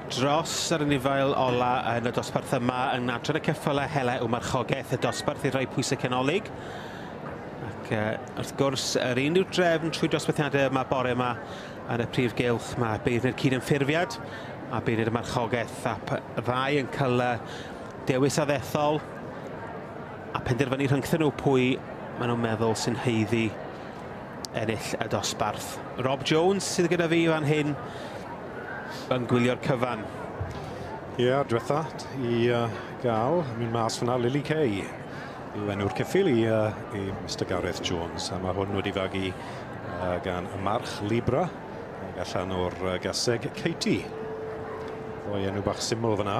dros yr anifail ola yn y dosbarth yma yng Nadran y Ceffylau Hela yw Marchogaeth, y dosbarth i roi pwysau canolig. Ac wrth gwrs, yr un yw'r drefn trwy dosbarthiadau yma bore yma yn y prif gylch. Mae beirniaid cydymffurfiad a beirniaid y marchogaeth a ddau yn cael dewis a ddethol a penderfynu rhyngthyn nhw pwy maen nhw'n meddwl sy'n haeddu ennill y dosbarth. Rob Jones sydd gyda fi fan hyn yn gwylio'r cyfan. Ie, yeah, diwetha i gael, mynd mas fyna Lily Kay yw enw'r ceffyl i Mr Gareth Jones, a mae hwn wedi fagu gan y march Libra ac allan o'r gaseg Katie. Ddoi enw bach syml fyna.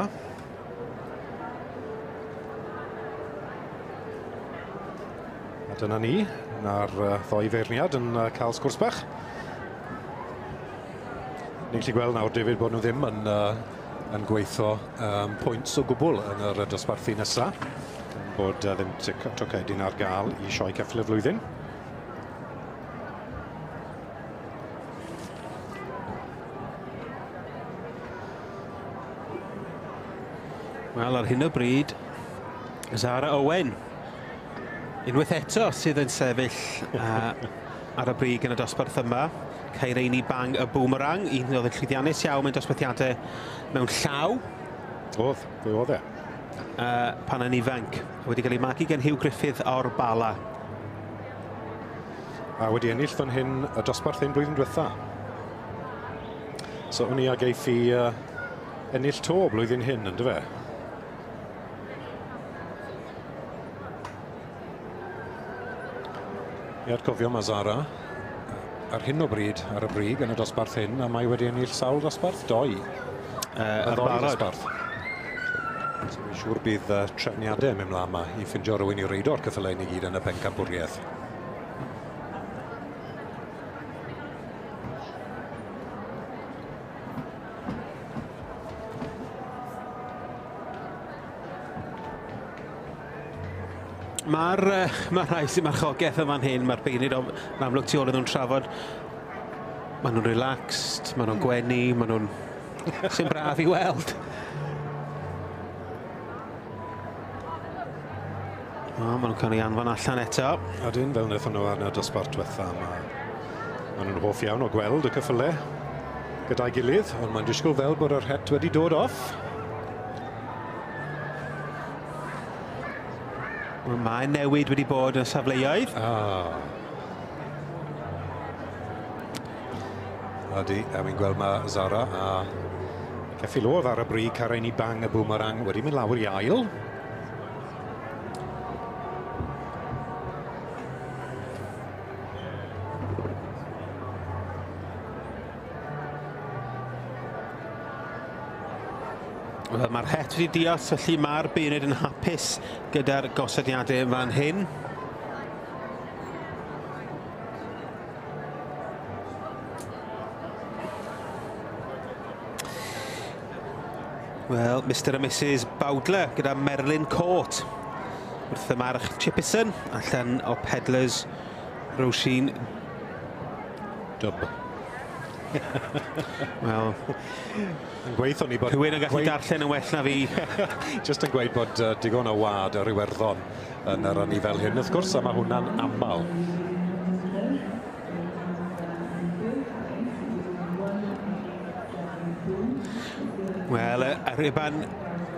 A dyna ni, na'r ddoi feirniad yn cael sgwrs bach. Ni'n gallu gweld nawr, David, bod nhw ddim yn gweithio pwynt o gwbl yn yr dosbarthu nesaf. Bod ddim tocedyn ar gael i sioe ceffyl y flwyddyn. Wel, ar hyn o bryd, Zara Owen, unwaith eto sydd yn sefyll ar y brig yn y dosbarth yma. Caireini Bang y Boomerang, un oedd yn llwyddiannus iawn mewn dosbarthiadau mewn llaw. Oedd, fe oedd e. Pan yn ifanc. Wedi cael ei magu gan Hugh Griffith o'r Bala. A wedi ennill fan hyn y dosbarth hyn blwyddyn diwetha. So o'n i a geiff i ennill to blwyddyn hyn, ynddo fe? I atgofio mae Zara ar hyn o bryd ar y brig yn y dosbarth hyn, a mae wedi ennill sawl dosbarth, doi. Y ddoi dosbarth. So fi'n siŵr bydd trefniadau mynd mlaen yma i ffindio rhywun i reido'r ceffylau i gyd yn y pencampwriaeth. Mae'r ma rhai sy'n marchogaeth yn fan hyn, mae'r beirniaid yn amlwg tu ôl iddyn nhw'n trafod. Maen nhw'n relaxed, maen nhw'n gwenu, maen nhw'n... sy'n braf i weld. O, maen nhw'n cael ei anfon allan eto. Ydyn, fel wnaethon nhw arno dosbarth diwetha, maen nhw'n hoff iawn o gweld y ceffylau gyda'i gilydd, ond mae'n disgwyl fel bod yr het wedi dod off. Mae newid wedi bod yn safleoedd. Ydy, a fi'n gweld mae Zara a ceffyl oedd ar y brig, Caireini Bang y Boomerang wedi mynd lawr i ail. Wel, mae'r het wedi dios, felly mae'r beirniaid yn hapus gyda'r gosodiadau fan hyn. Wel, Mr a Mrs Bowdler gyda Merlin Court wrth y march Chippison allan o Pedlars Roisin Dub. Wel, yn gweithio ni bod... Rhywun yn gallu darllen yn well na fi. Just yn gweud bod digon o wad ar Iwerddon yn yr anifail hyn, wrth gwrs, a mae hwnna'n aml. Wel, y rhuban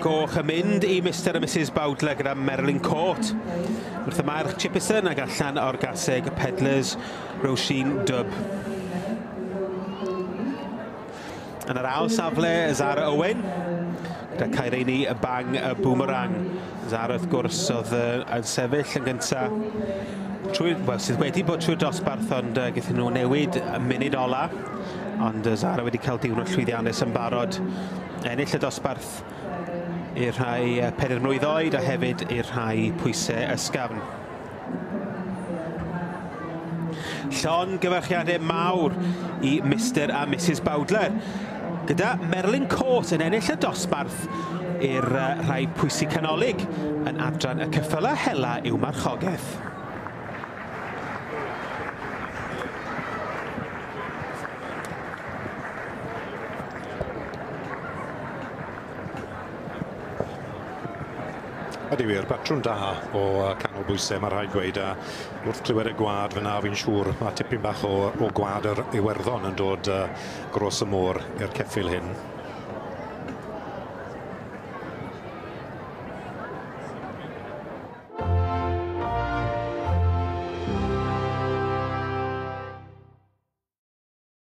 goch yn mynd i Mr a Mrs Bowdler gyda Merlin Court. Wrth y march Chippison ac allan o'r gaseg Pedlars Roisin Dub. Yn yr ail safle, Zara Owen, gyda Caireini y Bang y Boomerang. Zara, wrth gwrs, oedd yn sefyll yn gyntaf, wel, sydd wedi bod trwy'r dosbarth, ond gaethon nhw newid y munud ola. Ond Zara wedi cael diwrnod llwyddiannus yn barod. Ennill y dosbarth i'r rhai 4 mlwydd oed a hefyd i'r rhai pwysau ysgafn. Llongyfarchiadau mawr i Mr a Mrs Bowdler, gyda Merlin Court yn ennill y dosbarth i'r rhai pwysig canolig yn adran y ceffylau hela i'w marchogaeth. Ydy wir, batrwm da o canol bwysau, mae rhaid gweud, a wrth clywed y gwad fyna, fi'n siŵr mae tipyn bach o gwad yr Iwerddon yn dod gros y môr i'r ceffyl hyn.